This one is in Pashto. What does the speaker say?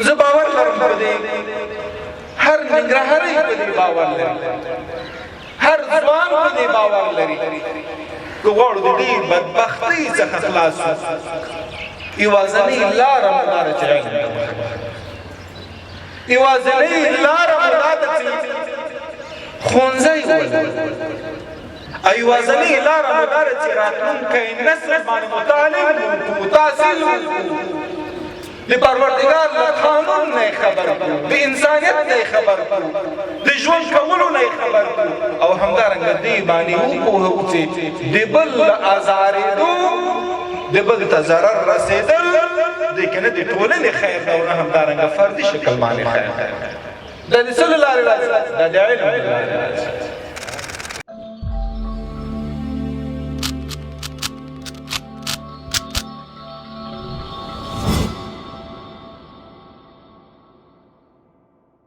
زه باور لرم په دې، هر ننګرهاری په دې باور لري، هر ځوان په دې باور لري، که غواړو د دې بدبختۍ څخه خلاص شو، یوازنۍ لاره مو دا ده چې علم ته مخه کړو. یوازنۍ لاره مو دا ده چې ښوونځی ولرو. یوازنۍ لاره مو دا ده چې راتلونکی نسل باندې مو تعلیم وکړو، تحصیل وکړو، د پروردګار له قانون نه خبر کړو، د انسانیت نه خبر کړو، د ژوند کولو نه خبر کړو، او همدارنګه دې باندې وپوهو چې د بل له ازارېدو، د بل ته ضرر رسېدل، دې کې نه د ټولنې خیر ده او نه همدارنګه فردي شکل باندې خیر ده. دا د څه له لارې راځي؟ دا د علم له لارې راځي.